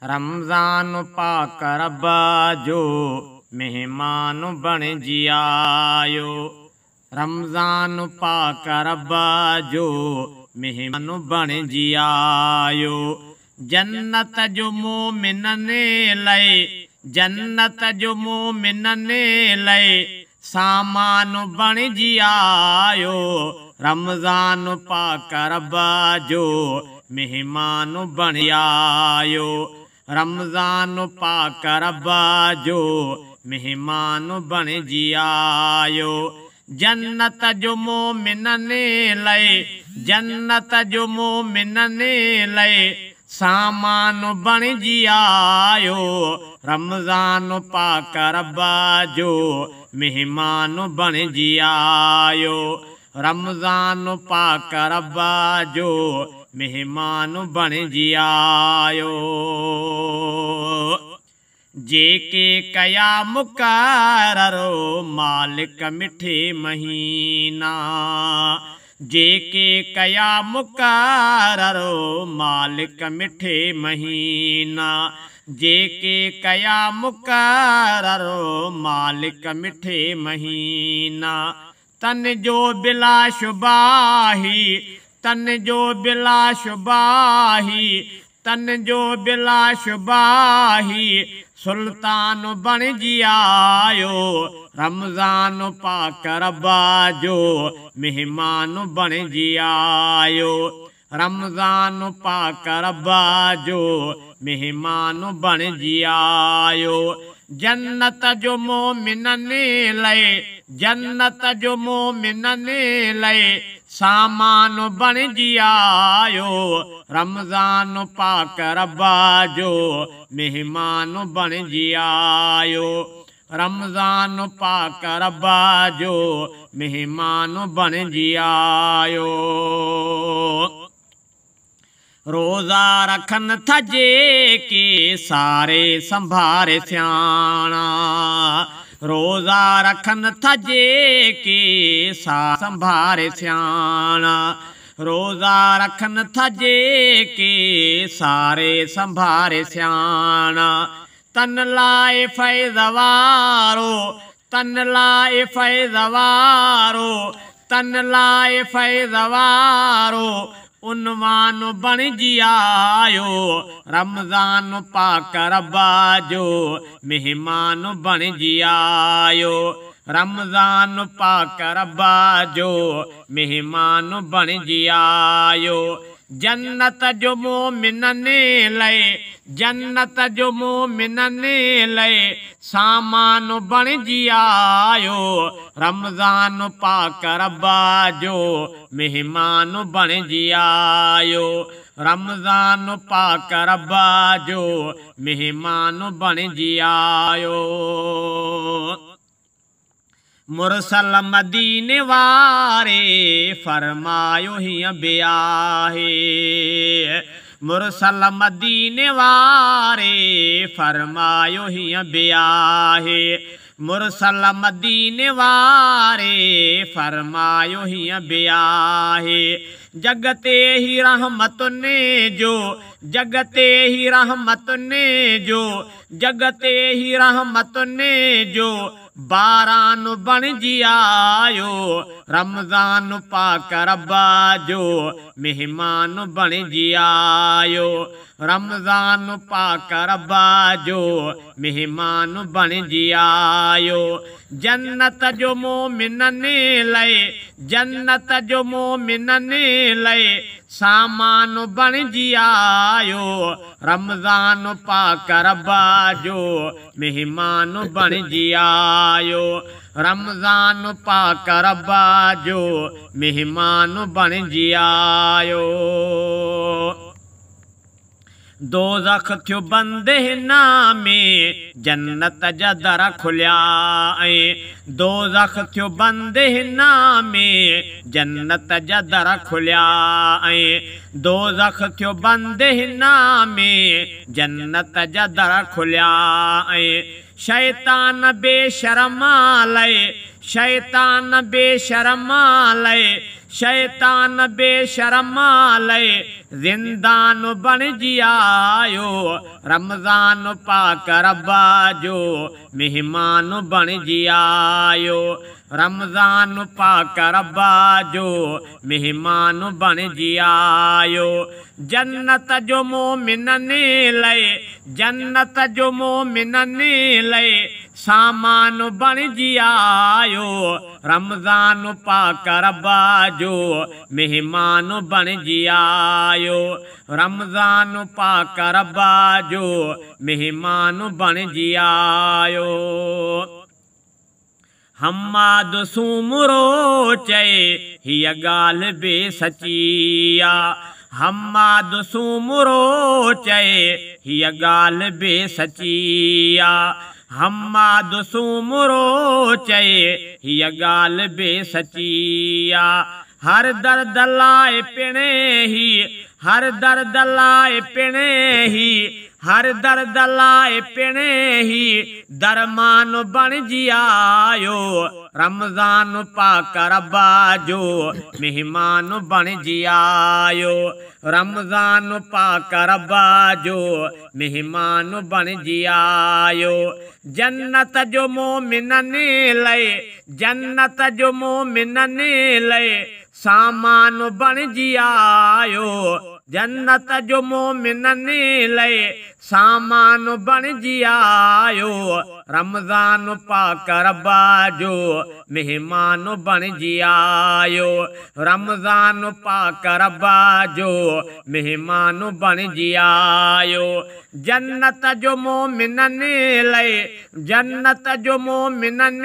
रमज़ान पाक रब जो मेहमान बणिजी आयो। रमज़ान पाक रब जो मेहमान बणिजी आयो। जन्नत जो मोमिननि लाइ, जन्नत जो मोमिननि लाइ सामान बणिजी आयो। रमज़ान पाक रब जो मेहमान बणिजी आयो। रमज़ान पाक रब जो मेहमान बणिजी आयो। जन्नत जो मोमिननि लाइ, जन्नत जो मोमिननि लाइ सामान बणिजी आयो। रमज़ान पाक रब जो मेहमान बणिजी आयो। रमज़ान पाक रब जो मेहमान बणिजी आयो। जेके कया मुक़ररो मालिक मिठे महीना, जेके कया मुक़ररो मालिक मिठे महीना, जेके कया मुक़ररो मालिक मिठे महीना। तन जो बिला शुबाही, तन जो बिला शुबाही, तन जो बिला शुबाही सुल्तान बणिजी आयो। रमज़ान पाक रब जो मेहमान बणिजी आयो। रमज़ान पाक रब जो मेहमान बणिजी आयो। जन्नत जो मोमिननि लाइ, जन्नत जो मोमिननि लाइ सामान बणिजी आयो। रमज़ान पाक रब जो मेहमान बणिजी आयो। रमज़ान पाक रब जो मेहमान बणिजी आयो। रोज़ा रखनि था जेके सारे संभारे सियाणा, रोज़ा रखनि था जेके संभारे सियाणा, रोज़ा रखनि था जेके सारे संभारे सियाणा। तन लाइ फैज़ वारो, तन लाइ फैज़ वारो, तन लाइ फैज़ वारो उनवान बणिजी आयो। रमज़ान पाक रब जो मेहमान बणिजी आयो। रमज़ान पाक रब जो मेहमान बणिजी आयो। जन्नत जो मोमिननि लाइ, जन्नत जो मोमिननि लाइ सामान बणिजी आयो। रमज़ान पाक रब जो मेहमान बणिजी आयो। रमज़ान पाक रब जो मेहमान बणिजी आयो। मुरसल मदीने वारे फरमायो हीअं बि आहे, मुरसल मदीने वारे फरमायो हीअं बि आहे, मुरसल मदीने वारे फरमायो हीअं बि आहे। जगते ही रहमतुनि जो, जगते ही रहमतुनि जो, जगते ही रहमतुनि जो बारान बणिजी आयो। रमज़ान पाक रब जो मेहमान बणिजी आयो। रमज़ान पाक रब जो मेहमान बणिजी आयो। जन्नत जो मोमिननि लाइ, जन्नत जो मोमिननि लाइ सामान बणिजी आयो। रमज़ान पाक रब जो मेहमान बणिजी आयो। रमज़ान पाक रब जो मेहमान बणिजी आयो। दोज़ख थियो बंदि हिन में जन्नत जा दर खुलिया ऐं, दोज़ख थियो बंदि हिन में जन्नत जा दर खुलिया ऐं, दोज़ख थियो बंदि हिन में जन्नत जा दर खुलिया ऐं। शैतान बेशर्मा लाइ, शैतान बेशर्मा लाइ, शैतान बेशर्मा लाइ زندان بڻجي آيو. رمضان پاڪ رب جو مهمان بڻجي آيو. رمضان پاڪ رب جو مهمان بڻجي آيو. جنت جو مومنن لئي، جنت جو مومنن لئي سامان بڻجي آيو. رمضان پاڪ رب جو مهمان بڻجي آيو. رمضان پاڪ رب جو مهمان بڻجي آيو. حماد سومرو چئي هيءَ ڳالهه به سچي آ. حماد سومرو چئي هيءَ ڳالهه به سچي آ. حماد سومرو چئي هيءَ ڳالهه به سچي آ. هر درد لاءِ پڻي هي، هر درد لاءِ پڻي هي، هر درد لاءِ پڻي هي درمان بڻجي آيو. رمضان پاڪ رب جو مهمان بڻجي آيو. رمضان پاڪ رب جو مهمان بڻجي آيو. جنت جو مومنن لئي، جنت جو مومنن لئي سامان بڻجي آيو. جنت جو مومنن لئي سامان بڻجي آيو. رمضان پاڪ رب جو مهمان بڻجي آيو. رمضان پاڪ رب جو مهمان بڻجي آيو. جنت جو مومنن لئي، جنت جو مومنن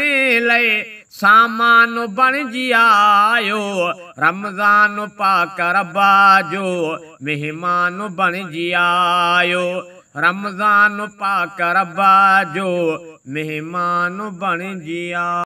لئي سامان بڻجي آيو. رمضان پاڪ رب جو مهمان بڻجي آيو. رمضان پاڪ رب جو مهمان بڻجي آيو.